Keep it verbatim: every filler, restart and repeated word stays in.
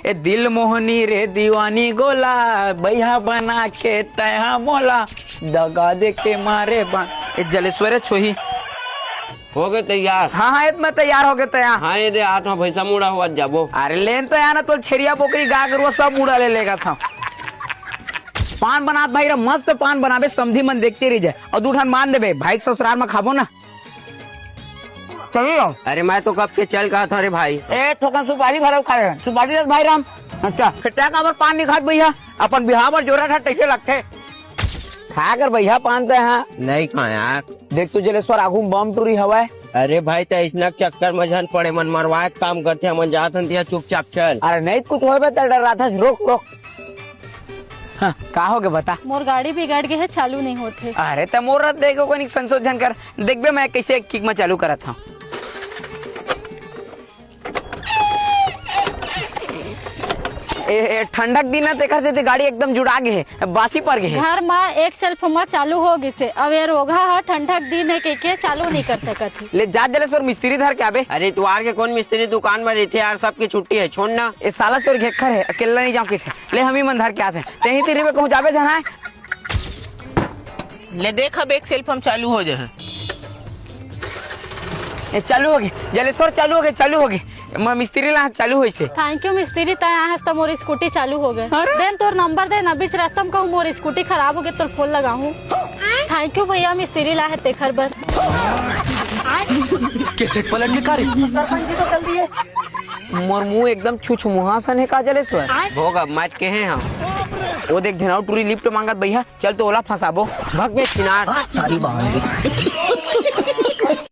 ए दिल मोहनी रे दीवानी गोला, बइहा बना के तैहा मोला, दगा दे के मारे बा। ए जलेश्वर छोही। हो गए तैयार? हाँ, हाँ, ए त मैं तैयार हो गए तैयार। हाँ, ए दे, हाथ में भैंसा मुड़ा हुआ जाबो। अरे लेन तो यार ना, तो छेरिया बोकरी गाय गरुआ सब मुड़ा ले लेगा था। पान बनात भाई रे, मस्त पान बनाबे, समधी मन देखते रह जाए। अउ दू ठन मान देबे, भाई के ससुराल में खाबो ना। चलिए। अरे मैं तो कब के चल कहा था रे भाई। ए, थोकन सुपारी भरव खा रहे। सुपारी दे भाई राम। अच्छा, फेटा काबर पान नहीं खात भैया? अपन बिहाव बर जोरा था, कैसे लगथे? खा कर भैया पान ते हाँ। नहीं खा यार। देख तो जलेश्वर आगू में बम टूरी हवय। अरे भाई, ते अइसना चक्कर में झन पड़े, मन मरवाए के काम करथे, हमन जात हन तिहा चुपचाप चल। अरे नहीं कुछ होबे त डर रहा था, रोक, रोक। हाँ, का हो गए बता? मोर गाड़ी बिगड़ गए है, चालू नहीं होत हे। अरे त मोर रथ देखो कोनी संशोधन कर, देखबे मैं कैसे एक किक में चालू करत हूँ। ए, ए, ठंडक दिन है, तेकर सेती गाड़ी एकदम जुड़ा गे हे, बासी पर गे हे। घर मा एक सेल्फ मा चालू हो गिस हे, अब ये रोगहा ह ठंडक दिन है कहिके चालू नहीं कर सकत ही। ले जा जलेश्वर मिस्त्री धर के आबे। अरे तुआर के कौन मिस्त्री दुकान में रहिथे यार, सबकी छुट्टी है, छोड़ ना। ए साला चोर घेखर है, अकेला नहीं जाऊँ किथे। ले हम ही मन धर के आते हैं। तेही तेरी में कहूँ जाबे जहाँ है। ले देख, अब एक सेल्फ हम चालू हो जाए। ए, चालू हो गए, जलेश्वर, चालू हो गए, चालू हो गए। म-, मिस्त्री ला चालू होइसे। थैंक यू मिस्त्री, तै आए हस त मोर स्कूटी चालू हो गए। अरे! देन तोर नंबर दे ना, बीच रास्ता में कहूँ मोर स्कूटी खराब हो गए, तोर फोन लगाहूँ। थैंक यू भैया, मिस्त्री ला है तेखर बर। कैसे पलट के कार्य? सरपंच जी तो चल दिए। मोर मुंह एकदम छुछमुहा सन है का जलेश्वर? भोग अब मत कहे हम। वो देख झनाऊ टूरी लिफ्ट मांगत भैया, चल तो ओला फंसाबो। भग बे छिनार। सारी बावली।